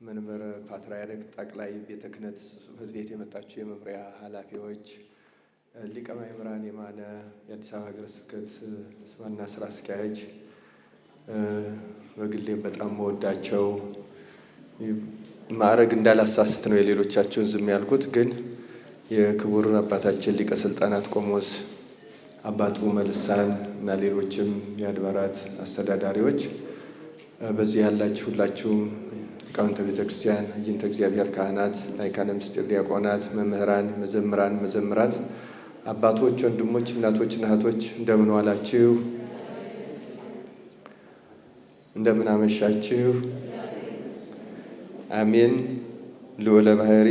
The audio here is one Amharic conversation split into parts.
ከመንበረ ፓትርያርክ ጠቅላይ ቤተ ክህነት ጽሕፈት ቤት የመጣችሁ የመምሪያ ኃላፊዎች፣ ሊቀ ማእምራን የማነ የአዲስ አበባ ሀገረ ስብከት ዋና ስራ አስኪያጅ፣ በግሌም በጣም መወዳቸው ማዕረግ እንዳላሳስት ነው የሌሎቻችሁን ዝም ያልኩት፣ ግን የክቡር አባታችን ሊቀ ስልጣናት ቆሞስ አባ ጥዑመ ልሳን እና ሌሎችም የአድባራት አስተዳዳሪዎች፣ በዚህ ያላችሁ ሁላችሁም ሊቃውንተ ቤተ ክርስቲያን፣ አይንተ እግዚአብሔር ካህናት፣ ላይካነ ምስጢር ዲያቆናት፣ መምህራን፣ መዘምራን፣ መዘምራት፣ አባቶች፣ ወንድሞች፣ እናቶች፣ እህቶች እንደምን ዋላችሁ? እንደምን አመሻችሁ? አሜን። ልዑለ ባሕሪ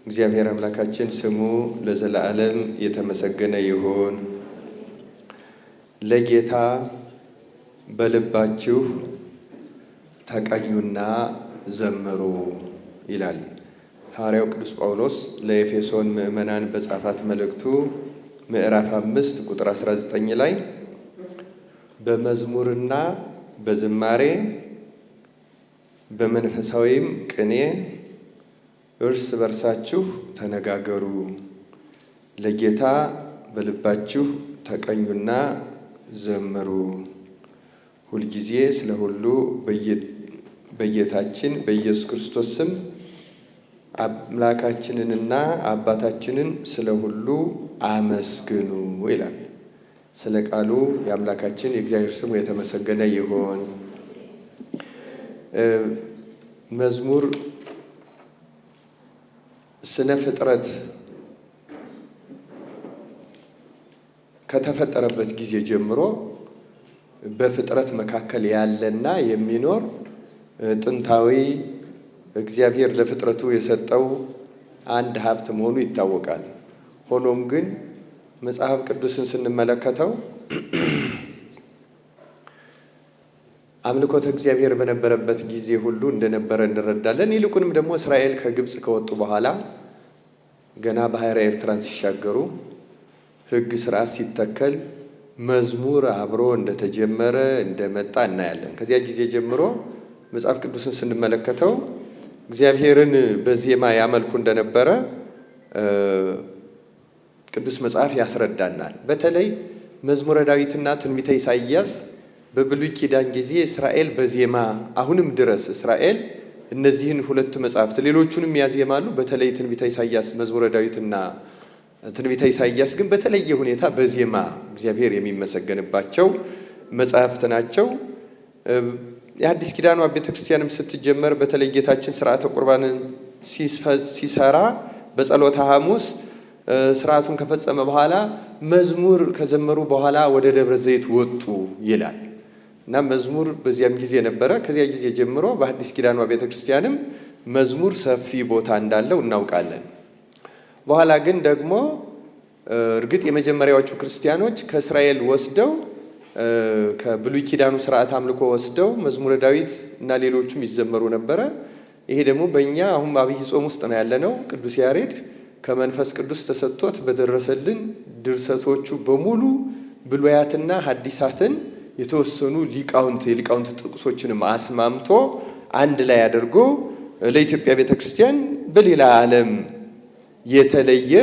እግዚአብሔር አምላካችን ስሙ ለዘላለም የተመሰገነ ይሁን። ለጌታ በልባችሁ ተቀኙና ዘምሩ ይላል ሐዋርያው ቅዱስ ጳውሎስ ለኤፌሶን ምዕመናን በጻፋት መልእክቱ ምዕራፍ 5 ቁጥር 19 ላይ በመዝሙርና በዝማሬ በመንፈሳዊም ቅኔ እርስ በርሳችሁ ተነጋገሩ፣ ለጌታ በልባችሁ ተቀኙና ዘምሩ፣ ሁልጊዜ ስለ ሁሉ በጌታችን በኢየሱስ ክርስቶስ ስም አምላካችንንና አባታችንን ስለ ሁሉ አመስግኑ ይላል። ስለ ቃሉ የአምላካችን የእግዚአብሔር ስሙ የተመሰገነ ይሁን። መዝሙር ስነ ፍጥረት ከተፈጠረበት ጊዜ ጀምሮ በፍጥረት መካከል ያለና የሚኖር ጥንታዊ እግዚአብሔር ለፍጥረቱ የሰጠው አንድ ሀብት መሆኑ ይታወቃል። ሆኖም ግን መጽሐፍ ቅዱስን ስንመለከተው አምልኮተ እግዚአብሔር በነበረበት ጊዜ ሁሉ እንደነበረ እንረዳለን። ይልቁንም ደግሞ እስራኤል ከግብፅ ከወጡ በኋላ ገና ባሕረ ኤርትራን ሲሻገሩ ሕግ ስርዓት ሲተከል መዝሙር አብሮ እንደተጀመረ እንደመጣ እናያለን። ከዚያ ጊዜ ጀምሮ መጽሐፍ ቅዱስን ስንመለከተው እግዚአብሔርን በዜማ ያመልኩ እንደነበረ ቅዱስ መጽሐፍ ያስረዳናል። በተለይ መዝሙረ ዳዊትና ትንቢተ ኢሳይያስ በብሉይ ኪዳን ጊዜ እስራኤል በዜማ አሁንም ድረስ እስራኤል እነዚህን ሁለት መጽሐፍት ሌሎቹንም ያዜማሉ። በተለይ ትንቢተ ኢሳይያስ፣ መዝሙረ ዳዊትና ትንቢተ ኢሳይያስ ግን በተለየ ሁኔታ በዜማ እግዚአብሔር የሚመሰገንባቸው መጽሐፍት ናቸው። የአዲስ ኪዳኗ ቤተ ክርስቲያንም ስትጀመር በተለይ ጌታችን ስርዓተ ቁርባንን ሲሰራ በጸሎተ ሐሙስ ስርዓቱን ከፈጸመ በኋላ መዝሙር ከዘመሩ በኋላ ወደ ደብረ ዘይት ወጡ ይላል እና መዝሙር በዚያም ጊዜ ነበረ። ከዚያ ጊዜ ጀምሮ በአዲስ ኪዳኗ ቤተ ክርስቲያንም መዝሙር ሰፊ ቦታ እንዳለው እናውቃለን። በኋላ ግን ደግሞ እርግጥ የመጀመሪያዎቹ ክርስቲያኖች ከእስራኤል ወስደው ከብሉይ ኪዳኑ ስርዓት አምልኮ ወስደው መዝሙረ ዳዊት እና ሌሎቹም ይዘመሩ ነበረ። ይሄ ደግሞ በእኛ አሁን አብይ ጾም ውስጥ ነው ያለነው። ቅዱስ ያሬድ ከመንፈስ ቅዱስ ተሰጥቶት በደረሰልን ድርሰቶቹ በሙሉ ብሉያትና ሐዲሳትን የተወሰኑ ሊቃውንት የሊቃውንት ጥቅሶችንም አስማምቶ አንድ ላይ አድርጎ ለኢትዮጵያ ቤተክርስቲያን በሌላ ዓለም የተለየ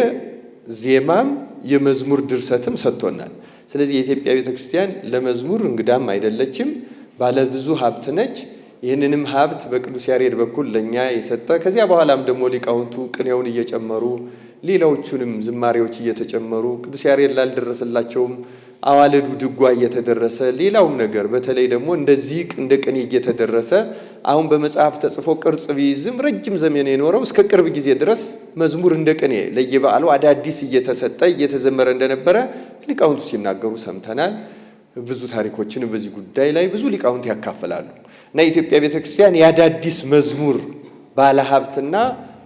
ዜማም የመዝሙር ድርሰትም ሰጥቶናል። ስለዚህ የኢትዮጵያ ቤተክርስቲያን ለመዝሙር እንግዳም አይደለችም፣ ባለብዙ ሀብት ነች። ይህንንም ሀብት በቅዱስ ያሬድ በኩል ለእኛ የሰጠ ከዚያ በኋላም ደግሞ ሊቃውንቱ ቅኔውን እየጨመሩ ሌላዎቹንም ዝማሬዎች እየተጨመሩ ቅዱስ ያሬድ ላልደረሰላቸውም አዋልዱ ድጓ እየተደረሰ ሌላውም ነገር በተለይ ደግሞ እንደዚህ እንደ ቅኔ እየተደረሰ አሁን በመጽሐፍ ተጽፎ ቅርጽ ቢይዝም ረጅም ዘመን የኖረው እስከ ቅርብ ጊዜ ድረስ መዝሙር እንደ ቅኔ ለየበዓሉ አዳዲስ እየተሰጠ እየተዘመረ እንደነበረ ሊቃውንቱ ሲናገሩ ሰምተናል። ብዙ ታሪኮችን በዚህ ጉዳይ ላይ ብዙ ሊቃውንት ያካፍላሉ እና የኢትዮጵያ ቤተክርስቲያን የአዳዲስ መዝሙር ባለሀብትና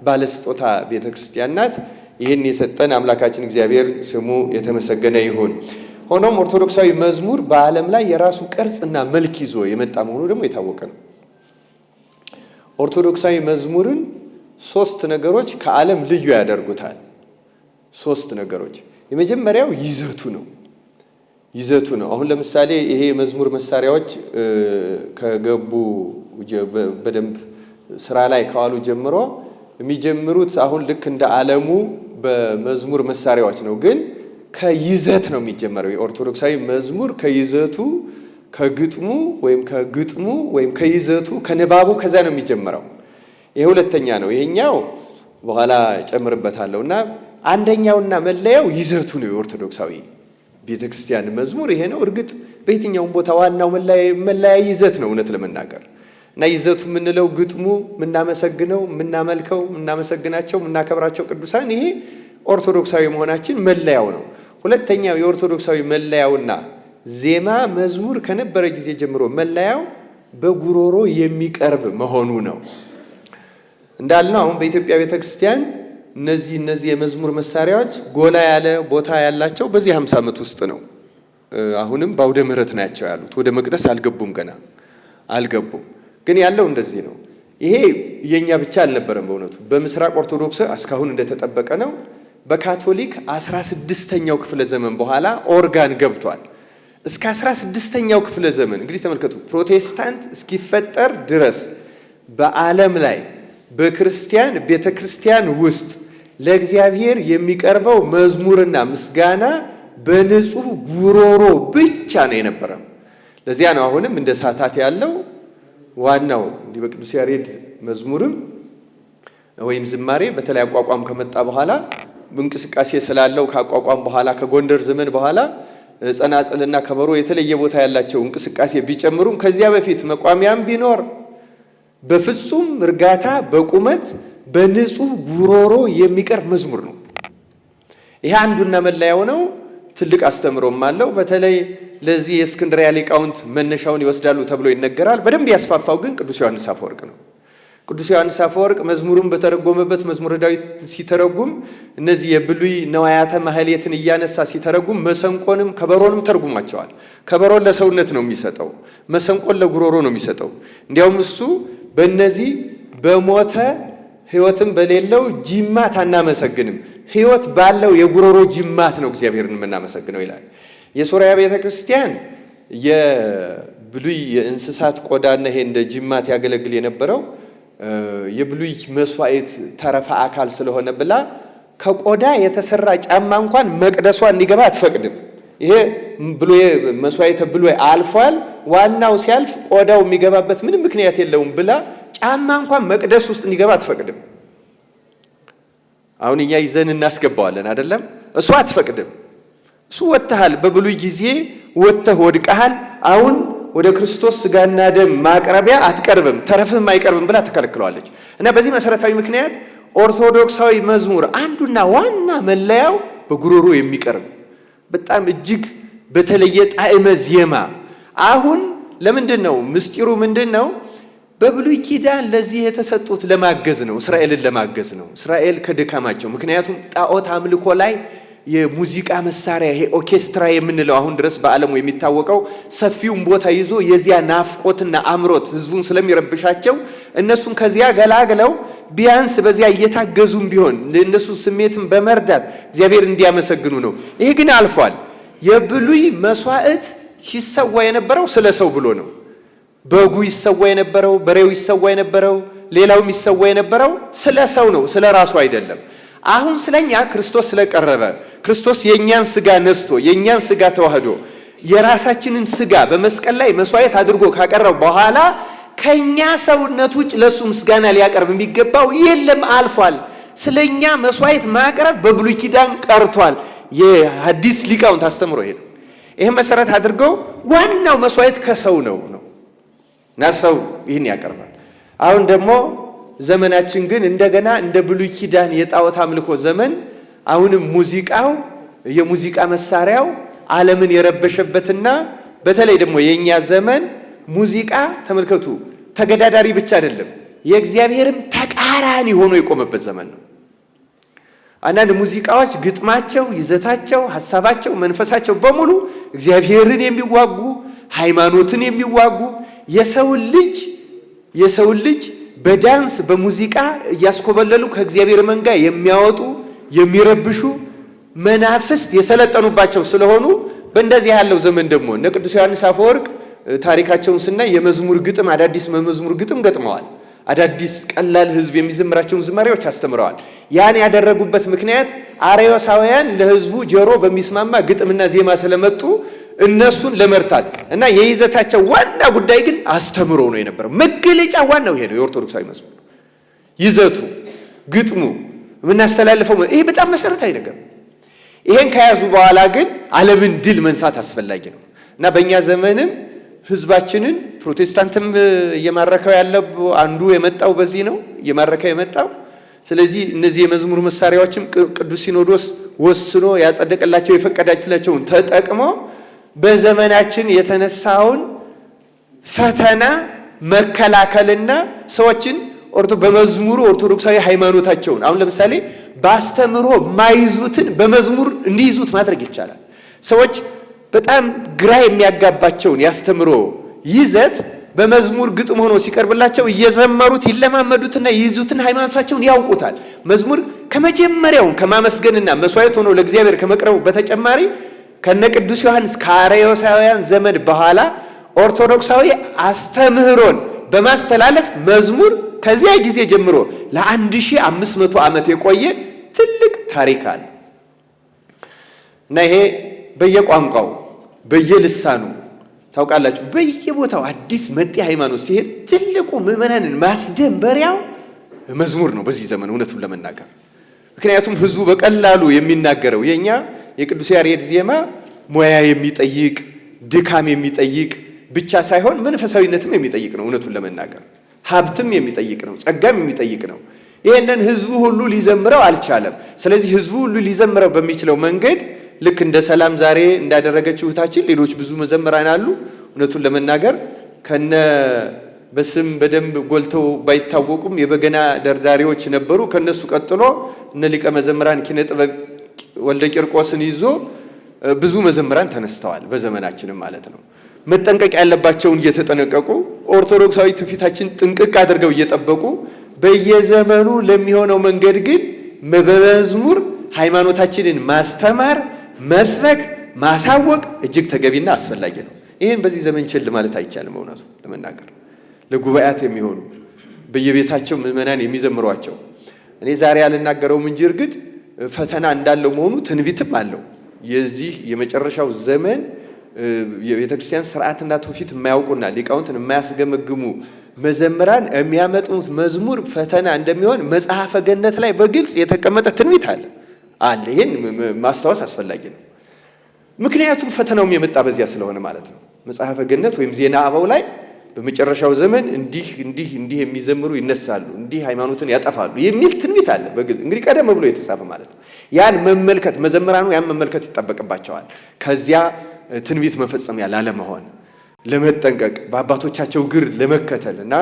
ባለስጦታ ቤተክርስቲያን ናት። ይህን የሰጠን አምላካችን እግዚአብሔር ስሙ የተመሰገነ ይሁን። ሆኖም ኦርቶዶክሳዊ መዝሙር በዓለም ላይ የራሱ ቅርጽና መልክ ይዞ የመጣ መሆኑ ደግሞ የታወቀ ነው። ኦርቶዶክሳዊ መዝሙርን ሶስት ነገሮች ከዓለም ልዩ ያደርጉታል። ሶስት ነገሮች። የመጀመሪያው ይዘቱ ነው። ይዘቱ ነው። አሁን ለምሳሌ ይሄ የመዝሙር መሳሪያዎች ከገቡ በደንብ ስራ ላይ ከዋሉ ጀምሮ የሚጀምሩት አሁን ልክ እንደ ዓለሙ በመዝሙር መሳሪያዎች ነው፣ ግን ከይዘት ነው የሚጀመረው። የኦርቶዶክሳዊ መዝሙር ከይዘቱ ከግጥሙ ወይም ከግጥሙ ወይም ከይዘቱ ከንባቡ ከዚያ ነው የሚጀምረው። ይሄ ሁለተኛ ነው። ይሄኛው በኋላ ጨምርበታለሁ እና አንደኛውና መለያው ይዘቱ ነው። የኦርቶዶክሳዊ ቤተ ክርስቲያን መዝሙር ይሄ ነው። እርግጥ በየትኛውም ቦታ ዋናው መለያ ይዘት ነው እውነት ለመናገር እና ይዘቱ የምንለው ግጥሙ፣ የምናመሰግነው፣ የምናመልከው፣ የምናመሰግናቸው፣ የምናከብራቸው ቅዱሳን ይሄ ኦርቶዶክሳዊ መሆናችን መለያው ነው። ሁለተኛው የኦርቶዶክሳዊ መለያውና ዜማ መዝሙር ከነበረ ጊዜ ጀምሮ መለያው በጉሮሮ የሚቀርብ መሆኑ ነው። እንዳልነው አሁን በኢትዮጵያ ቤተ ክርስቲያን እነዚህ የመዝሙር መሳሪያዎች ጎላ ያለ ቦታ ያላቸው በዚህ 50 ዓመት ውስጥ ነው። አሁንም በአውደ ምሕረት ናቸው ያሉት። ወደ መቅደስ አልገቡም፣ ገና አልገቡም። ግን ያለው እንደዚህ ነው። ይሄ የኛ ብቻ አልነበረም። በእውነቱ በምስራቅ ኦርቶዶክስ እስካሁን እንደተጠበቀ ነው። በካቶሊክ 16ኛው ክፍለ ዘመን በኋላ ኦርጋን ገብቷል። እስከ 16ኛው ክፍለ ዘመን እንግዲህ ተመልከቱ፣ ፕሮቴስታንት እስኪፈጠር ድረስ በዓለም ላይ በክርስቲያን ቤተ ክርስቲያን ውስጥ ለእግዚአብሔር የሚቀርበው መዝሙርና ምስጋና በንጹህ ጉሮሮ ብቻ ነው የነበረው። ለዚያ ነው አሁንም እንደ ሳታት ያለው ዋናው እንዲህ በቅዱስ ያሬድ መዝሙርም ወይም ዝማሬ በተለይ አቋቋም ከመጣ በኋላ እንቅስቃሴ ስላለው ካቋቋም በኋላ ከጎንደር ዘመን በኋላ ጸናጽልና ከበሮ የተለየ ቦታ ያላቸው እንቅስቃሴ ቢጨምሩም ከዚያ በፊት መቋሚያም ቢኖር በፍጹም እርጋታ በቁመት በንጹህ ጉሮሮ የሚቀርብ መዝሙር ነው። ይሄ አንዱና መለያው ነው። ትልቅ አስተምሮም አለው። በተለይ ለዚህ የእስክንድርያ ሊቃውንት መነሻውን ይወስዳሉ ተብሎ ይነገራል። በደንብ ያስፋፋው ግን ቅዱስ ዮሐንስ አፈወርቅ ነው። ቅዱስ ዮሐንስ አፈወርቅ መዝሙሩን በተረጎመበት መዝሙረ ዳዊት ሲተረጉም እነዚህ የብሉይ ነዋያተ ማህሌትን እያነሳ ሲተረጉም መሰንቆንም ከበሮንም ተርጉሟቸዋል። ከበሮን ለሰውነት ነው የሚሰጠው፣ መሰንቆን ለጉሮሮ ነው የሚሰጠው። እንዲያውም እሱ በእነዚህ በሞተ ሕይወትም በሌለው ጅማት አናመሰግንም፣ ሕይወት ባለው የጉሮሮ ጅማት ነው እግዚአብሔርን የምናመሰግነው ይላል። የሶርያ ቤተ ክርስቲያን የብሉይ የእንስሳት ቆዳና ይሄ እንደ ጅማት ያገለግል የነበረው የብሉይ መስዋዕት ተረፈ አካል ስለሆነ ብላ ከቆዳ የተሰራ ጫማ እንኳን መቅደሷ እንዲገባ አትፈቅድም። ይሄ ብሉይ መስዋዕተ ብሉይ አልፏል፣ ዋናው ሲያልፍ ቆዳው የሚገባበት ምንም ምክንያት የለውም ብላ ጫማ እንኳን መቅደስ ውስጥ እንዲገባ አትፈቅድም። አሁን እኛ ይዘን እናስገባዋለን አይደለም? እሱ አትፈቅድም። እሱ ወጥተሃል፣ በብሉይ ጊዜ ወጥተህ ወድቀሃል። አሁን ወደ ክርስቶስ ስጋና ደም ማቅረቢያ አትቀርብም፣ ተረፍም አይቀርብም ብላ ትከለክለዋለች። እና በዚህ መሰረታዊ ምክንያት ኦርቶዶክሳዊ መዝሙር አንዱና ዋና መለያው በጉሮሮ የሚቀርብ በጣም እጅግ በተለየ ጣዕመ ዜማ። አሁን ለምንድን ነው ምስጢሩ ምንድን ነው? በብሉይ ኪዳን ለዚህ የተሰጡት ለማገዝ ነው፣ እስራኤልን ለማገዝ ነው። እስራኤል ከድካማቸው ምክንያቱም ጣዖት አምልኮ ላይ የሙዚቃ መሳሪያ ይሄ ኦርኬስትራ የምንለው አሁን ድረስ በዓለሙ የሚታወቀው ሰፊውን ቦታ ይዞ የዚያ ናፍቆትና አምሮት ሕዝቡን ስለሚረብሻቸው እነሱን ከዚያ ገላግለው ቢያንስ በዚያ እየታገዙም ቢሆን ለእነሱን ስሜትን በመርዳት እግዚአብሔር እንዲያመሰግኑ ነው። ይሄ ግን አልፏል። የብሉይ መስዋዕት ሲሰዋ የነበረው ስለ ሰው ብሎ ነው። በጉ ይሰዋ የነበረው፣ በሬው ይሰዋ የነበረው፣ ሌላውም ይሰዋ የነበረው ስለ ሰው ነው፣ ስለ ራሱ አይደለም። አሁን ስለኛ ክርስቶስ ስለቀረበ ክርስቶስ የኛን ስጋ ነስቶ የኛን ስጋ ተዋህዶ የራሳችንን ስጋ በመስቀል ላይ መስዋዕት አድርጎ ካቀረበ በኋላ ከኛ ሰውነት ውጭ ለሱ ምስጋና ሊያቀርብ የሚገባው የለም፣ አልፏል። ስለኛ መስዋዕት ማቅረብ በብሉይ ኪዳን ቀርቷል። የሐዲስ ሊቃውንት አስተምሮ ይሄ ነው። ይሄ መሰረት አድርገው ዋናው መስዋዕት ከሰው ነው ነው እና ሰው ይህን ያቀርባል። አሁን ደግሞ ዘመናችን ግን እንደገና እንደ ብሉይ ኪዳን የጣዖት አምልኮ ዘመን አሁንም ሙዚቃው የሙዚቃ መሳሪያው ዓለምን የረበሸበትና በተለይ ደግሞ የኛ ዘመን ሙዚቃ ተመልከቱ፣ ተገዳዳሪ ብቻ አይደለም የእግዚአብሔርም ተቃራኒ ሆኖ የቆመበት ዘመን ነው። አንዳንድ ሙዚቃዎች ግጥማቸው፣ ይዘታቸው፣ ሀሳባቸው፣ መንፈሳቸው በሙሉ እግዚአብሔርን የሚዋጉ ሃይማኖትን የሚዋጉ የሰውን ልጅ በዳንስ በሙዚቃ እያስኮበለሉ ከእግዚአብሔር መንጋ የሚያወጡ የሚረብሹ መናፍስት የሰለጠኑባቸው ስለሆኑ በእንደዚህ ያለው ዘመን ደግሞ እነ ቅዱስ ዮሐንስ አፈወርቅ ታሪካቸውን ስናይ የመዝሙር ግጥም አዳዲስ መዝሙር ግጥም ገጥመዋል። አዳዲስ ቀላል ሕዝብ የሚዘምራቸውን ዝማሬዎች አስተምረዋል። ያን ያደረጉበት ምክንያት አርዮሳውያን ለሕዝቡ ጆሮ በሚስማማ ግጥምና ዜማ ስለመጡ እነሱን ለመርታት እና የይዘታቸው ዋና ጉዳይ ግን አስተምሮ ነው የነበረው። መገለጫ ዋናው ይሄ ነው። የኦርቶዶክሳዊ መዝሙር ይዘቱ፣ ግጥሙ፣ የምናስተላልፈው ይሄ በጣም መሰረታዊ ነገር ነው። ይሄን ከያዙ በኋላ ግን ዓለምን ድል መንሳት አስፈላጊ ነው እና በእኛ ዘመንም ህዝባችንን ፕሮቴስታንትም እየማረከው ያለ አንዱ የመጣው በዚህ ነው እየማረከው የመጣው። ስለዚህ እነዚህ የመዝሙር መሳሪያዎችም ቅዱስ ሲኖዶስ ወስኖ ያጸደቀላቸው የፈቀዳላቸውን ተጠቅሞ በዘመናችን የተነሳውን ፈተና መከላከልና ሰዎችን በመዝሙሩ ኦርቶዶክሳዊ ሃይማኖታቸውን አሁን ለምሳሌ በአስተምሮ ማይዙትን በመዝሙር እንዲይዙት ማድረግ ይቻላል። ሰዎች በጣም ግራ የሚያጋባቸውን ያስተምሮ ይዘት በመዝሙር ግጥም ሆኖ ሲቀርብላቸው እየዘመሩት ይለማመዱትና ይይዙትን ሃይማኖታቸውን ያውቁታል። መዝሙር ከመጀመሪያው ከማመስገንና መስዋዕት ሆኖ ለእግዚአብሔር ከመቅረቡ በተጨማሪ ከነ ቅዱስ ዮሐንስ ከአርዮሳውያን ዘመን በኋላ ኦርቶዶክሳዊ አስተምህሮን በማስተላለፍ መዝሙር ከዚያ ጊዜ ጀምሮ ለ1500 ዓመት የቆየ ትልቅ ታሪክ አለ እና ይሄ በየቋንቋው በየልሳኑ ታውቃላችሁ፣ በየቦታው አዲስ መጤ ሃይማኖት ሲሄድ ትልቁ ምዕመናንን ማስደንበሪያው መዝሙር ነው በዚህ ዘመን እውነቱን ለመናገር። ምክንያቱም ህዝቡ በቀላሉ የሚናገረው የኛ የቅዱስ ያሬድ ዜማ ሙያ የሚጠይቅ ድካም የሚጠይቅ ብቻ ሳይሆን መንፈሳዊነትም የሚጠይቅ ነው። እውነቱን ለመናገር ሀብትም የሚጠይቅ ነው፣ ጸጋም የሚጠይቅ ነው። ይህንን ህዝቡ ሁሉ ሊዘምረው አልቻለም። ስለዚህ ህዝቡ ሁሉ ሊዘምረው በሚችለው መንገድ ልክ እንደ ሰላም ዛሬ እንዳደረገችው እህታችን ሌሎች ብዙ መዘምራን አሉ። እውነቱን ለመናገር ከነ በስም በደንብ ጎልተው ባይታወቁም የበገና ደርዳሪዎች ነበሩ። ከነሱ ቀጥሎ እነ ሊቀ መዘምራን ኪነ ጥበብ ወልደ ቂርቆስን ይዞ ብዙ መዘምራን ተነስተዋል፣ በዘመናችንም ማለት ነው። መጠንቀቅ ያለባቸውን እየተጠነቀቁ ኦርቶዶክሳዊ ትውፊታችን ጥንቅቅ አድርገው እየጠበቁ በየዘመኑ ለሚሆነው መንገድ ግን በመዝሙር ሃይማኖታችንን ማስተማር፣ መስበክ፣ ማሳወቅ እጅግ ተገቢና አስፈላጊ ነው። ይህን በዚህ ዘመን ችል ማለት አይቻልም። እውነቱ ለመናገር ለጉባኤያት የሚሆኑ በየቤታቸው ምዕመናን የሚዘምሯቸው እኔ ዛሬ ያልናገረውም እንጂ እርግጥ ፈተና እንዳለው መሆኑ ትንቢትም አለው። የዚህ የመጨረሻው ዘመን የቤተክርስቲያን ስርዓትና ትውፊት የማያውቁና ሊቃውንትን የማያስገመግሙ መዘምራን የሚያመጡት መዝሙር ፈተና እንደሚሆን መጽሐፈ ገነት ላይ በግልጽ የተቀመጠ ትንቢት አለ። ይህን ማስታወስ አስፈላጊ ነው። ምክንያቱም ፈተናውም የመጣ በዚያ ስለሆነ ማለት ነው። መጽሐፈ ገነት ወይም ዜና አበው ላይ በመጨረሻው ዘመን እንዲህ እንዲህ እንዲህ የሚዘምሩ ይነሳሉ፣ እንዲህ ሃይማኖትን ያጠፋሉ የሚል ትንቢት አለ። በግልጽ እንግዲህ ቀደም ብሎ የተጻፈ ማለት ነው። ያን መመልከት መዘምራኑ ያን መመልከት ይጠበቅባቸዋል። ከዚያ ትንቢት መፈጸሚያ ላለመሆን ለመጠንቀቅ በአባቶቻቸው እግር ለመከተል እና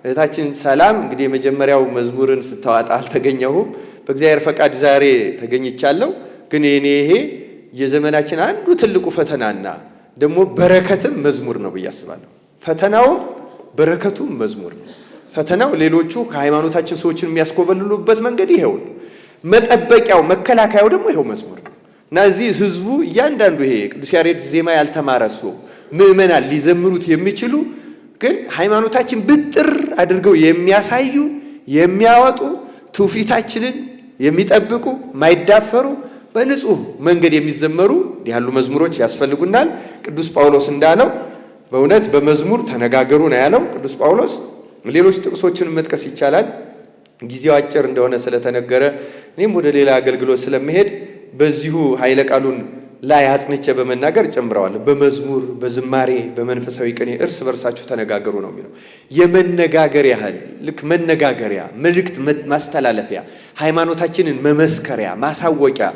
እህታችን ሰላም እንግዲህ የመጀመሪያው መዝሙርን ስታወጣ አልተገኘሁም። በእግዚአብሔር ፈቃድ ዛሬ ተገኝቻለሁ። ግን የኔ ይሄ የዘመናችን አንዱ ትልቁ ፈተናና ደግሞ በረከትም መዝሙር ነው ብዬ አስባለሁ። ፈተናውም በረከቱም መዝሙር ነው። ፈተናው ሌሎቹ ከሃይማኖታችን ሰዎችን የሚያስኮበልሉበት መንገድ ይሄው ነው። መጠበቂያው መከላከያው ደግሞ ይሄው መዝሙር ነው እና እዚህ ህዝቡ እያንዳንዱ ይሄ ቅዱስ ያሬድ ዜማ ያልተማረ ሰው ምዕመናን ሊዘምሩት የሚችሉ ግን ሃይማኖታችን ብጥር አድርገው የሚያሳዩ የሚያወጡ ትውፊታችንን የሚጠብቁ ማይዳፈሩ በንጹህ መንገድ የሚዘመሩ ያሉ መዝሙሮች ያስፈልጉናል። ቅዱስ ጳውሎስ እንዳለው በእውነት በመዝሙር ተነጋገሩ ነው ያለው ቅዱስ ጳውሎስ። ሌሎች ጥቅሶችን መጥቀስ ይቻላል። ጊዜው አጭር እንደሆነ ስለተነገረ እኔም ወደ ሌላ አገልግሎት ስለመሄድ በዚሁ ኃይለ ቃሉን ላይ አጽንቼ በመናገር ጨምረዋለሁ። በመዝሙር በዝማሬ በመንፈሳዊ ቅኔ እርስ በርሳችሁ ተነጋገሩ ነው የሚለው። የመነጋገር ያህል ልክ መነጋገሪያ፣ መልእክት ማስተላለፊያ፣ ሃይማኖታችንን መመስከሪያ፣ ማሳወቂያ፣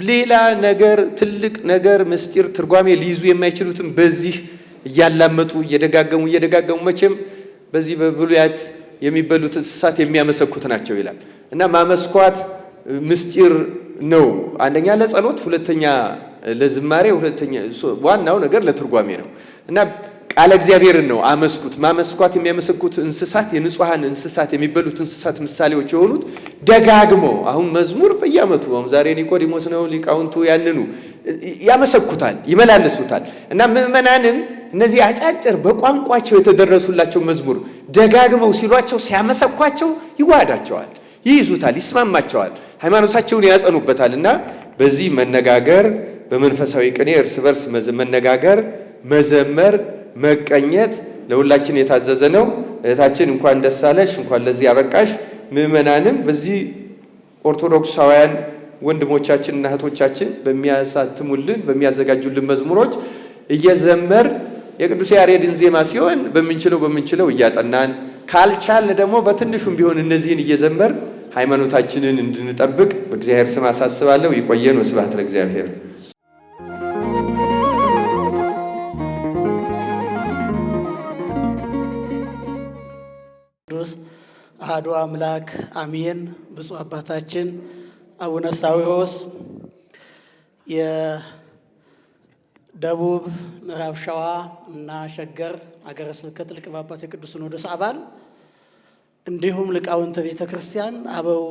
ሌላ ነገር ትልቅ ነገር ምስጢር ትርጓሜ ሊይዙ የማይችሉትን በዚህ እያላመጡ እየደጋገሙ እየደጋገሙ መቼም በዚህ በብሉያት የሚበሉት እንስሳት የሚያመሰኩት ናቸው ይላል እና ማመስኳት ምስጢር ነው። አንደኛ ለጸሎት፣ ሁለተኛ ለዝማሬ፣ ሁለተኛ ዋናው ነገር ለትርጓሜ ነው እና ቃለ እግዚአብሔርን ነው አመስኩት። ማመስኳት የሚያመሰኩት እንስሳት የንጹሐን እንስሳት የሚበሉት እንስሳት ምሳሌዎች የሆኑት ደጋግሞ አሁን መዝሙር በየዓመቱ አሁን ዛሬ ኒቆዲሞስ ነው ሊቃውንቱ ያንኑ ያመሰኩታል፣ ይመላልሱታል። እና ምእመናንም እነዚህ አጫጭር በቋንቋቸው የተደረሱላቸው መዝሙር ደጋግመው ሲሏቸው ሲያመሰኳቸው ይዋሃዳቸዋል፣ ይይዙታል፣ ይስማማቸዋል፣ ሃይማኖታቸውን ያጸኑበታል። እና በዚህ መነጋገር በመንፈሳዊ ቅኔ እርስ በርስ መነጋገር፣ መዘመር፣ መቀኘት ለሁላችን የታዘዘ ነው። እህታችን እንኳን ደስ አለሽ፣ እንኳን ለዚህ ያበቃሽ። ምእመናንም በዚህ ኦርቶዶክሳውያን ወንድሞቻችንና እህቶቻችን በሚያሳትሙልን በሚያዘጋጁልን መዝሙሮች እየዘመር የቅዱስ ያሬድን ዜማ ሲሆን በምንችለው እያጠናን ካልቻልን ደግሞ በትንሹም ቢሆን እነዚህን እየዘመር ሃይማኖታችንን እንድንጠብቅ በእግዚአብሔር ስም አሳስባለሁ። ይቆየን። ወስብሐት ለእግዚአብሔር። ቅዱስ አሐዱ አምላክ አሜን። ብፁዕ አባታችን አቡነ ሳዊሮስ የደቡብ ምዕራብ ሸዋ እና ሸገር አገረ ስብከት ሊቀ ጳጳስ የቅዱስ ሲኖዶስ አባል እንዲሁም ሊቃውንተ ቤተ ክርስቲያን፣ አበው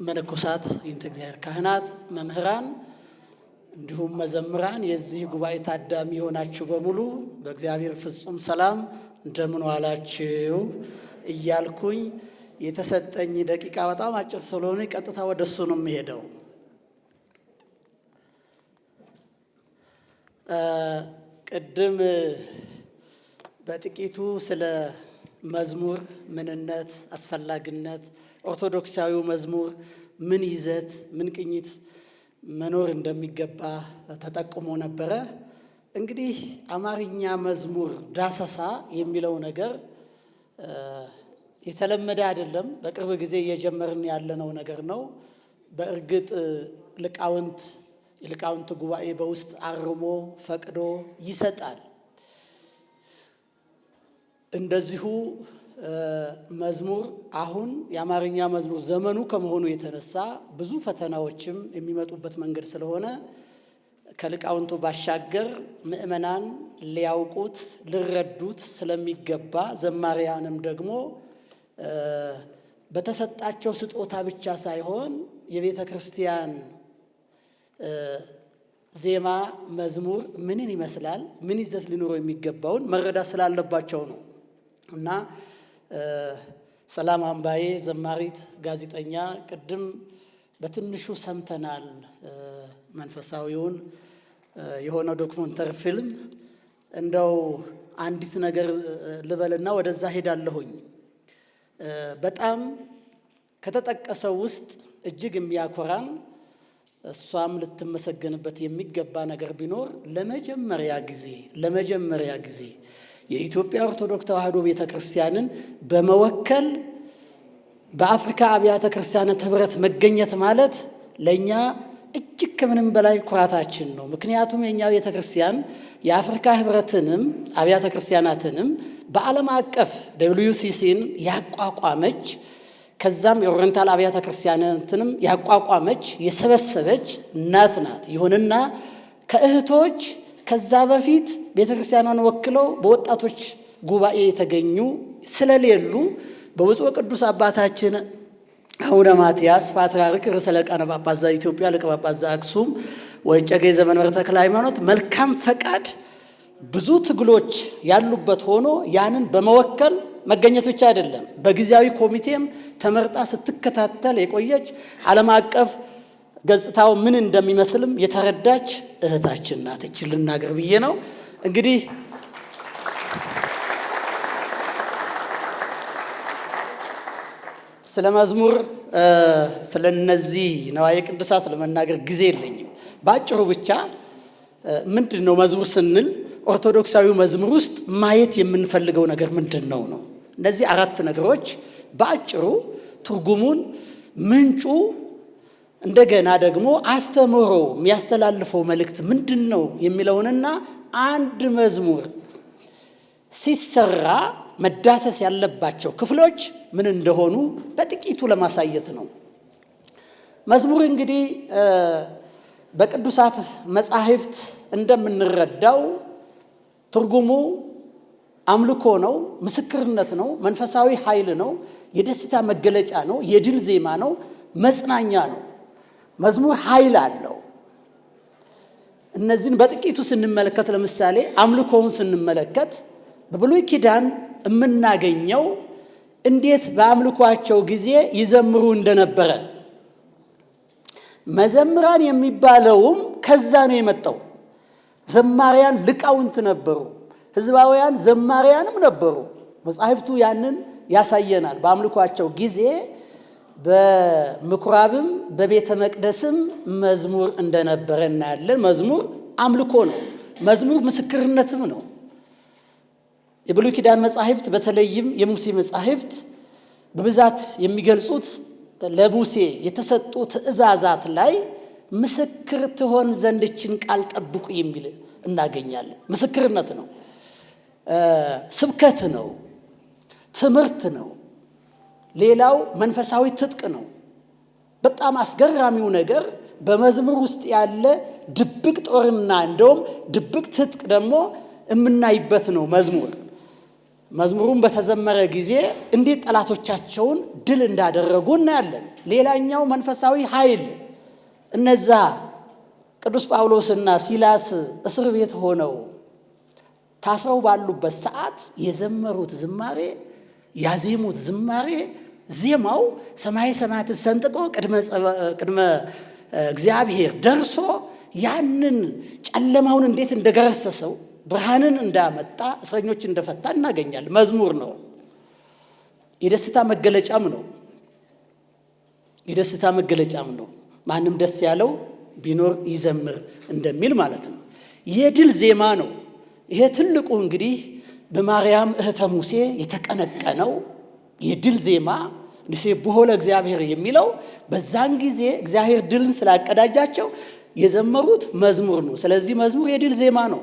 መነኮሳት፣ ይንተ እግዚአብሔር ካህናት፣ መምህራን እንዲሁም መዘምራን፣ የዚህ ጉባኤ ታዳሚ የሆናችሁ በሙሉ በእግዚአብሔር ፍጹም ሰላም እንደምን ዋላችሁ እያልኩኝ የተሰጠኝ ደቂቃ በጣም አጭር ስለሆነ ቀጥታ ወደ እሱ ነው የምሄደው። ቅድም በጥቂቱ ስለ መዝሙር ምንነት፣ አስፈላጊነት፣ ኦርቶዶክሳዊው መዝሙር ምን ይዘት፣ ምን ቅኝት መኖር እንደሚገባ ተጠቁሞ ነበረ። እንግዲህ አማርኛ መዝሙር ዳሰሳ የሚለው ነገር የተለመደ አይደለም። በቅርብ ጊዜ እየጀመርን ያለነው ነገር ነው። በእርግጥ የሊቃውንት ጉባኤ በውስጥ አርሞ ፈቅዶ ይሰጣል። እንደዚሁ መዝሙር አሁን የአማርኛ መዝሙር ዘመኑ ከመሆኑ የተነሳ ብዙ ፈተናዎችም የሚመጡበት መንገድ ስለሆነ ከሊቃውንቱ ባሻገር ምእመናን ሊያውቁት ሊረዱት ስለሚገባ ዘማሪያንም ደግሞ በተሰጣቸው ስጦታ ብቻ ሳይሆን የቤተ ክርስቲያን ዜማ መዝሙር ምንን ይመስላል፣ ምን ይዘት ሊኖረው የሚገባውን መረዳት ስላለባቸው ነው። እና ሰላም አምባዬ ዘማሪት፣ ጋዜጠኛ፣ ቅድም በትንሹ ሰምተናል። መንፈሳዊውን የሆነ ዶክመንተሪ ፊልም እንደው አንዲት ነገር ልበልና ወደዛ ሄዳለሁኝ። በጣም ከተጠቀሰው ውስጥ እጅግ የሚያኮራን እሷም ልትመሰገንበት የሚገባ ነገር ቢኖር ለመጀመሪያ ጊዜ የኢትዮጵያ ኦርቶዶክስ ተዋሕዶ ቤተክርስቲያንን በመወከል በአፍሪካ አብያተ ክርስቲያናት ኅብረት መገኘት ማለት ለእኛ እጅግ ከምንም በላይ ኩራታችን ነው። ምክንያቱም የእኛ ቤተክርስቲያን የአፍሪካ ኅብረትንም አብያተ ክርስቲያናትንም በዓለም አቀፍ WCC ን ያቋቋመች፣ ከዛም የኦሪየንታል አብያተ ክርስቲያናትንም ያቋቋመች የሰበሰበች እናት ናት። ይሁንና ከእህቶች ከዛ በፊት ቤተክርስቲያኗን ወክለው በወጣቶች ጉባኤ የተገኙ ስለሌሉ በብፁዕ ቅዱስ አባታችን አቡነ ማትያስ ፓትርያርክ ርዕሰ ሊቃነ ጳጳሳት ዘኢትዮጵያ ሊቀ ጳጳስ ዘአክሱም ወእጨጌ ዘመንበረ ተክለ ሃይማኖት መልካም ፈቃድ ብዙ ትግሎች ያሉበት ሆኖ ያንን በመወከል መገኘት ብቻ አይደለም፣ በጊዜያዊ ኮሚቴም ተመርጣ ስትከታተል የቆየች ዓለም አቀፍ ገጽታው ምን እንደሚመስልም የተረዳች እህታችን ናት። እችን ልናገር ብዬ ነው። እንግዲህ ስለ መዝሙር ስለ እነዚህ ነዋየ ቅዱሳት ለመናገር ጊዜ የለኝም። በአጭሩ ብቻ ምንድን ነው መዝሙር ስንል ኦርቶዶክሳዊ መዝሙር ውስጥ ማየት የምንፈልገው ነገር ምንድን ነው ነው። እነዚህ አራት ነገሮች በአጭሩ ትርጉሙን፣ ምንጩ፣ እንደገና ደግሞ አስተምህሮ የሚያስተላልፈው መልእክት ምንድን ነው የሚለውንና አንድ መዝሙር ሲሰራ መዳሰስ ያለባቸው ክፍሎች ምን እንደሆኑ በጥቂቱ ለማሳየት ነው። መዝሙር እንግዲህ በቅዱሳት መጻሕፍት እንደምንረዳው ትርጉሙ አምልኮ ነው፣ ምስክርነት ነው፣ መንፈሳዊ ኃይል ነው፣ የደስታ መገለጫ ነው፣ የድል ዜማ ነው፣ መጽናኛ ነው። መዝሙር ኃይል አለው። እነዚህን በጥቂቱ ስንመለከት ለምሳሌ አምልኮውን ስንመለከት በብሉይ ኪዳን የምናገኘው እንዴት በአምልኳቸው ጊዜ ይዘምሩ እንደነበረ መዘምራን የሚባለውም ከዛ ነው የመጣው። ዘማሪያን ሊቃውንት ነበሩ፣ ሕዝባውያን ዘማሪያንም ነበሩ። መጻሕፍቱ ያንን ያሳየናል። በአምልኳቸው ጊዜ በምኩራብም በቤተ መቅደስም መዝሙር እንደነበረ እናያለን። መዝሙር አምልኮ ነው። መዝሙር ምስክርነትም ነው። የብሉይ ኪዳን መጻሕፍት በተለይም የሙሴ መጻሕፍት በብዛት የሚገልጹት ለሙሴ የተሰጡ ትእዛዛት ላይ ምስክር ትሆን ዘንድ ይህችን ቃል ጠብቁ የሚል እናገኛለን። ምስክርነት ነው፣ ስብከት ነው፣ ትምህርት ነው። ሌላው መንፈሳዊ ትጥቅ ነው። በጣም አስገራሚው ነገር በመዝሙር ውስጥ ያለ ድብቅ ጦርና እንደውም ድብቅ ትጥቅ ደግሞ የምናይበት ነው። መዝሙር መዝሙሩን በተዘመረ ጊዜ እንዴት ጠላቶቻቸውን ድል እንዳደረጉ እናያለን። ሌላኛው መንፈሳዊ ኃይል እነዛ ቅዱስ ጳውሎስና ሲላስ እስር ቤት ሆነው ታስረው ባሉበት ሰዓት የዘመሩት ዝማሬ ያዜሙት ዝማሬ ዜማው ሰማይ ሰማያትን ሰንጥቆ ቅድመ እግዚአብሔር ደርሶ ያንን ጨለማውን እንዴት እንደገረሰሰው ብርሃንን እንዳመጣ እስረኞች እንደፈታ እናገኛለን። መዝሙር ነው። የደስታ መገለጫም ነው። የደስታ መገለጫም ነው። ማንም ደስ ያለው ቢኖር ይዘምር እንደሚል ማለት ነው። የድል ዜማ ነው። ይሄ ትልቁ እንግዲህ በማርያም እህተ ሙሴ የተቀነቀነው የድል ዜማ ንሴብሖ ለእግዚአብሔር የሚለው በዛን ጊዜ እግዚአብሔር ድልን ስላቀዳጃቸው የዘመሩት መዝሙር ነው። ስለዚህ መዝሙር የድል ዜማ ነው።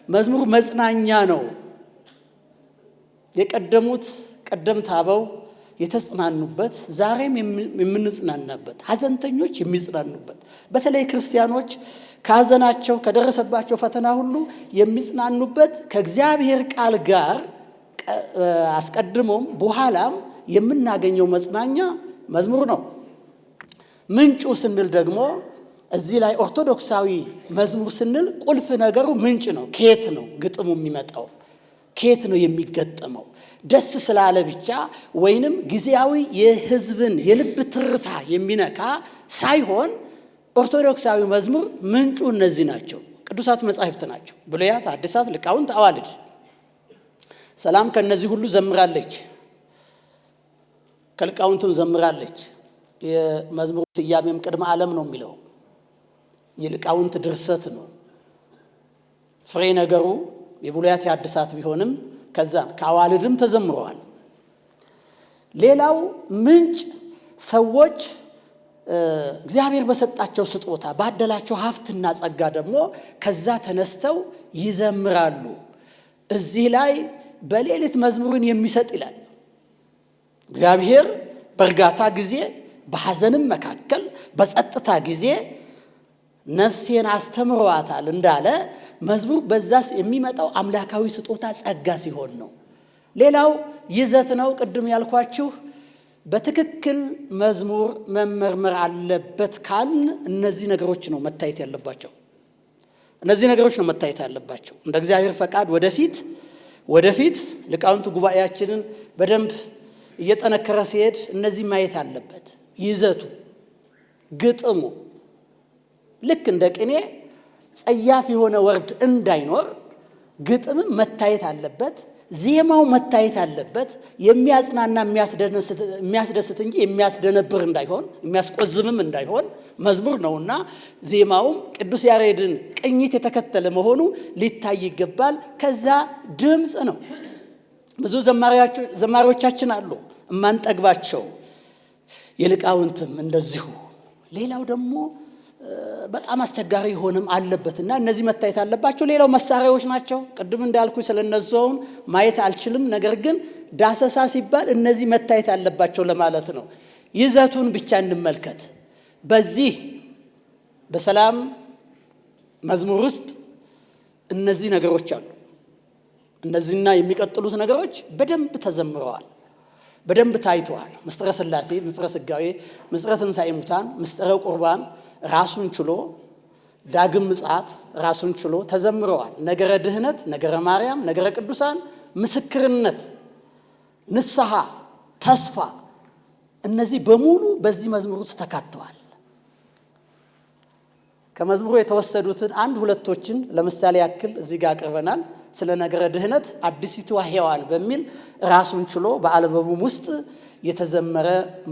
መዝሙር መጽናኛ ነው። የቀደሙት ቀደምት አበው የተጽናኑበት ዛሬም የምንጽናናበት፣ ሐዘንተኞች የሚጽናኑበት፣ በተለይ ክርስቲያኖች ከሐዘናቸው ከደረሰባቸው ፈተና ሁሉ የሚጽናኑበት ከእግዚአብሔር ቃል ጋር አስቀድሞም በኋላም የምናገኘው መጽናኛ መዝሙር ነው። ምንጩ ስንል ደግሞ እዚህ ላይ ኦርቶዶክሳዊ መዝሙር ስንል ቁልፍ ነገሩ ምንጭ ነው። ከየት ነው ግጥሙ የሚመጣው? ከየት ነው የሚገጠመው? ደስ ስላለ ብቻ ወይንም ጊዜያዊ የሕዝብን የልብ ትርታ የሚነካ ሳይሆን ኦርቶዶክሳዊ መዝሙር ምንጩ እነዚህ ናቸው። ቅዱሳት መጻሕፍት ናቸው። ብሉያት፣ አዲሳት፣ ሊቃውንት፣ አዋልድ። ሰላም ከእነዚህ ሁሉ ዘምራለች፣ ከሊቃውንቱም ዘምራለች። የመዝሙሩ ስያሜም ቅድመ ዓለም ነው የሚለው የሊቃውንት ድርሰት ነው። ፍሬ ነገሩ የብሉያት የአዲሳት ቢሆንም ከዛ ከአዋልድም ተዘምረዋል። ሌላው ምንጭ ሰዎች እግዚአብሔር በሰጣቸው ስጦታ ባደላቸው ሀብትና ጸጋ ደግሞ ከዛ ተነስተው ይዘምራሉ። እዚህ ላይ በሌሊት መዝሙርን የሚሰጥ ይላል። እግዚአብሔር በእርጋታ ጊዜ በሐዘንም መካከል በጸጥታ ጊዜ ነፍሴን አስተምሯታል እንዳለ መዝሙር በዛስ የሚመጣው አምላካዊ ስጦታ ጸጋ ሲሆን ነው። ሌላው ይዘት ነው። ቅድም ያልኳችሁ በትክክል መዝሙር መመርመር አለበት ካልን እነዚህ ነገሮች ነው መታየት ያለባቸው። እነዚህ ነገሮች ነው መታየት ያለባቸው። እንደ እግዚአብሔር ፈቃድ ወደፊት ወደፊት ሊቃውንቱ ጉባኤያችንን በደንብ እየጠነከረ ሲሄድ እነዚህ ማየት አለበት። ይዘቱ፣ ግጥሙ ልክ እንደ ቅኔ ጸያፍ የሆነ ወርድ እንዳይኖር ግጥምም መታየት አለበት። ዜማው መታየት አለበት። የሚያጽናና የሚያስደስት እንጂ የሚያስደነብር እንዳይሆን የሚያስቆዝምም እንዳይሆን መዝሙር ነውና ዜማውም ቅዱስ ያሬድን ቅኝት የተከተለ መሆኑ ሊታይ ይገባል። ከዛ ድምፅ ነው። ብዙ ዘማሪዎቻችን አሉ እማንጠግባቸው፣ የሊቃውንትም እንደዚሁ። ሌላው ደግሞ በጣም አስቸጋሪ የሆነም አለበትና እነዚህ መታየት አለባቸው። ሌላው መሳሪያዎች ናቸው። ቅድም እንዳልኩ ስለነዛውን ማየት አልችልም። ነገር ግን ዳሰሳ ሲባል እነዚህ መታየት አለባቸው ለማለት ነው። ይዘቱን ብቻ እንመልከት። በዚህ በሰላም መዝሙር ውስጥ እነዚህ ነገሮች አሉ። እነዚህና የሚቀጥሉት ነገሮች በደንብ ተዘምረዋል፣ በደንብ ታይተዋል። ምስጢረ ሥላሴ፣ ምስጢረ ሥጋዌ፣ ምስጢረ ትንሣኤ ሙታን፣ ምስጢረ ቁርባን ራሱን ችሎ፣ ዳግም ምጽአት ራሱን ችሎ ተዘምረዋል። ነገረ ድህነት፣ ነገረ ማርያም፣ ነገረ ቅዱሳን፣ ምስክርነት፣ ንስሐ፣ ተስፋ፣ እነዚህ በሙሉ በዚህ መዝሙር ውስጥ ተካተዋል። ከመዝሙሩ የተወሰዱትን አንድ ሁለቶችን ለምሳሌ ያክል እዚህ ጋር አቅርበናል። ስለ ነገረ ድህነት አዲሲቷ ሔዋን በሚል ራሱን ችሎ በአልበሙም ውስጥ የተዘመረ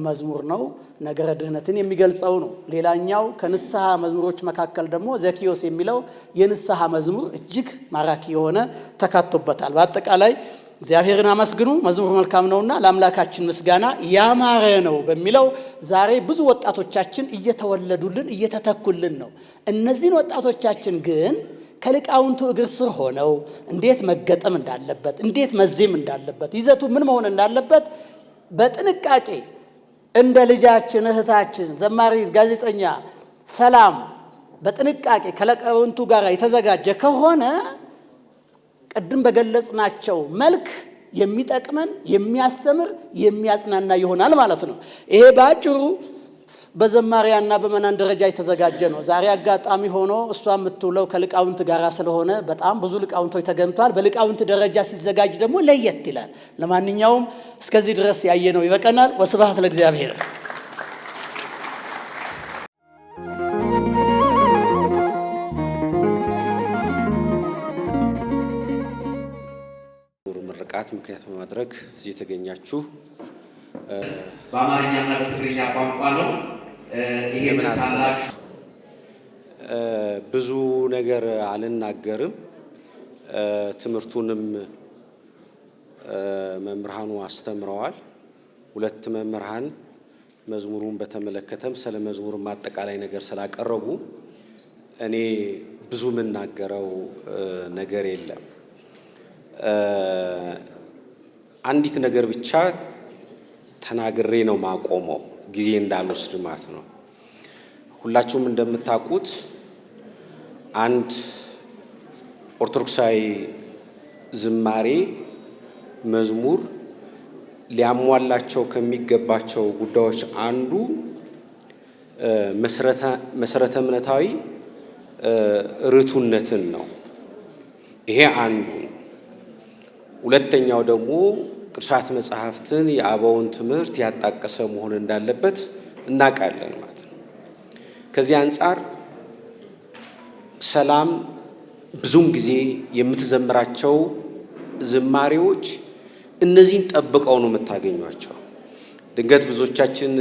መዝሙር ነው። ነገረ ድህነትን የሚገልጸው ነው። ሌላኛው ከንስሐ መዝሙሮች መካከል ደግሞ ዘኪዮስ የሚለው የንስሐ መዝሙር እጅግ ማራኪ የሆነ ተካቶበታል። በአጠቃላይ እግዚአብሔርን አመስግኑ መዝሙር መልካም ነውና ለአምላካችን ምስጋና ያማረ ነው በሚለው ዛሬ ብዙ ወጣቶቻችን እየተወለዱልን እየተተኩልን ነው። እነዚህን ወጣቶቻችን ግን ከሊቃውንቱ እግር ስር ሆነው እንዴት መገጠም እንዳለበት፣ እንዴት መዜም እንዳለበት፣ ይዘቱ ምን መሆን እንዳለበት በጥንቃቄ እንደ ልጃችን እህታችን ዘማሪ ጋዜጠኛ ሰላም በጥንቃቄ ከሊቃውንቱ ጋር የተዘጋጀ ከሆነ ቅድም በገለጽናቸው መልክ የሚጠቅመን፣ የሚያስተምር፣ የሚያጽናና ይሆናል ማለት ነው። ይሄ በአጭሩ በዘማሪያና በመናን ደረጃ የተዘጋጀ ነው። ዛሬ አጋጣሚ ሆኖ እሷ የምትውለው ከሊቃውንት ጋር ስለሆነ በጣም ብዙ ሊቃውንቶች ተገኝተዋል። በሊቃውንት ደረጃ ሲዘጋጅ ደግሞ ለየት ይላል። ለማንኛውም እስከዚህ ድረስ ያየነው ይበቀናል። ወስብሐት ለእግዚአብሔር። ምርቃት ምክንያት በማድረግ እዚህ የተገኛችሁ በአማርኛና በትግርኛ ቋንቋ ነው። ይሄ ታላቅ ብዙ ነገር አልናገርም። ትምህርቱንም መምህራኑ አስተምረዋል። ሁለት መምህራን መዝሙሩን በተመለከተም ስለ መዝሙሩም አጠቃላይ ነገር ስላቀረቡ እኔ ብዙ የምናገረው ነገር የለም። አንዲት ነገር ብቻ ተናግሬ ነው ማቆመው፣ ጊዜ እንዳልወስድ ማለት ነው። ሁላችሁም እንደምታውቁት አንድ ኦርቶዶክሳዊ ዝማሬ መዝሙር ሊያሟላቸው ከሚገባቸው ጉዳዮች አንዱ መሰረተ እምነታዊ ርቱነትን ነው። ይሄ አንዱ ነው። ሁለተኛው ደግሞ ቅዱሳት መጽሐፍትን የአበውን ትምህርት ያጣቀሰ መሆን እንዳለበት እናውቃለን ማለት ነው። ከዚህ አንጻር ሰላም ብዙም ጊዜ የምትዘምራቸው ዝማሬዎች እነዚህን ጠብቀው ነው የምታገኟቸው። ድንገት ብዙዎቻችን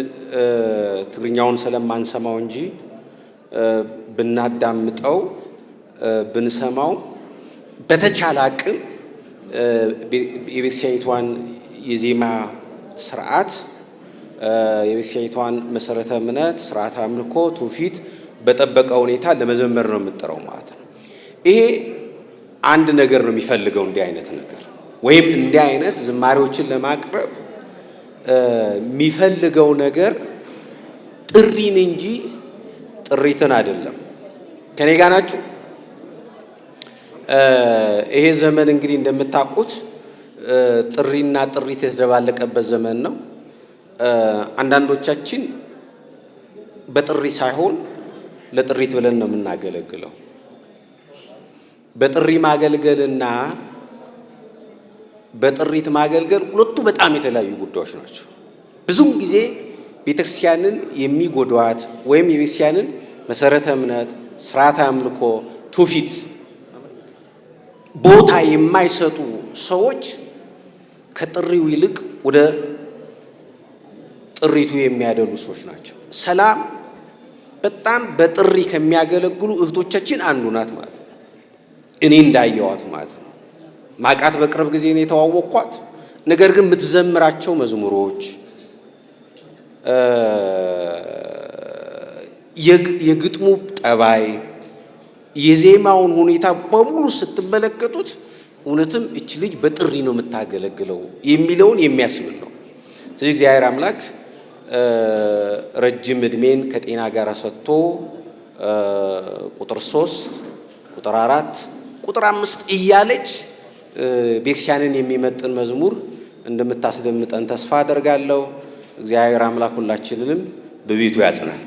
ትግርኛውን ስለማንሰማው እንጂ ብናዳምጠው ብንሰማው በተቻለ አቅም የቤተክርስቲያኒቷን የዜማ ስርዓት፣ የቤተክርስቲያኒቷን መሰረተ እምነት፣ ስርዓተ አምልኮ፣ ትውፊት በጠበቀ ሁኔታ ለመዘመር ነው የምጥረው ማለት ነው። ይሄ አንድ ነገር ነው የሚፈልገው፣ እንዲህ አይነት ነገር ወይም እንዲህ አይነት ዝማሬዎችን ለማቅረብ የሚፈልገው ነገር ጥሪን እንጂ ጥሪትን አይደለም። ከኔ ጋር ናችሁ? ይሄ ዘመን እንግዲህ እንደምታውቁት ጥሪና ጥሪት የተደባለቀበት ዘመን ነው። አንዳንዶቻችን በጥሪ ሳይሆን ለጥሪት ብለን ነው የምናገለግለው። በጥሪ ማገልገልና በጥሪት ማገልገል ሁለቱ በጣም የተለያዩ ጉዳዮች ናቸው። ብዙም ጊዜ ቤተክርስቲያንን የሚጎዷት ወይም የቤተክርስቲያንን መሰረተ እምነት፣ ስርዓተ አምልኮ፣ ትውፊት ቦታ የማይሰጡ ሰዎች ከጥሪው ይልቅ ወደ ጥሪቱ የሚያደሉ ሰዎች ናቸው። ሰላም በጣም በጥሪ ከሚያገለግሉ እህቶቻችን አንዱ ናት ማለት ነው። እኔ እንዳየዋት ማለት ነው። ማቃት በቅርብ ጊዜ ነው የተዋወቅኳት። ነገር ግን የምትዘምራቸው መዝሙሮች፣ የግጥሙ ጠባይ፣ የዜማውን ሁኔታ በሙሉ ስትመለከቱት እውነትም እች ልጅ በጥሪ ነው የምታገለግለው የሚለውን የሚያስብል ነው። ስለዚህ እግዚአብሔር አምላክ ረጅም እድሜን ከጤና ጋር ሰጥቶ ቁጥር 3፣ ቁጥር 4፣ ቁጥር 5 እያለች ቤተክርስቲያንን የሚመጥን መዝሙር እንደምታስደምጠን ተስፋ አደርጋለሁ። እግዚአብሔር አምላክ ሁላችንንም በቤቱ ያጽናል።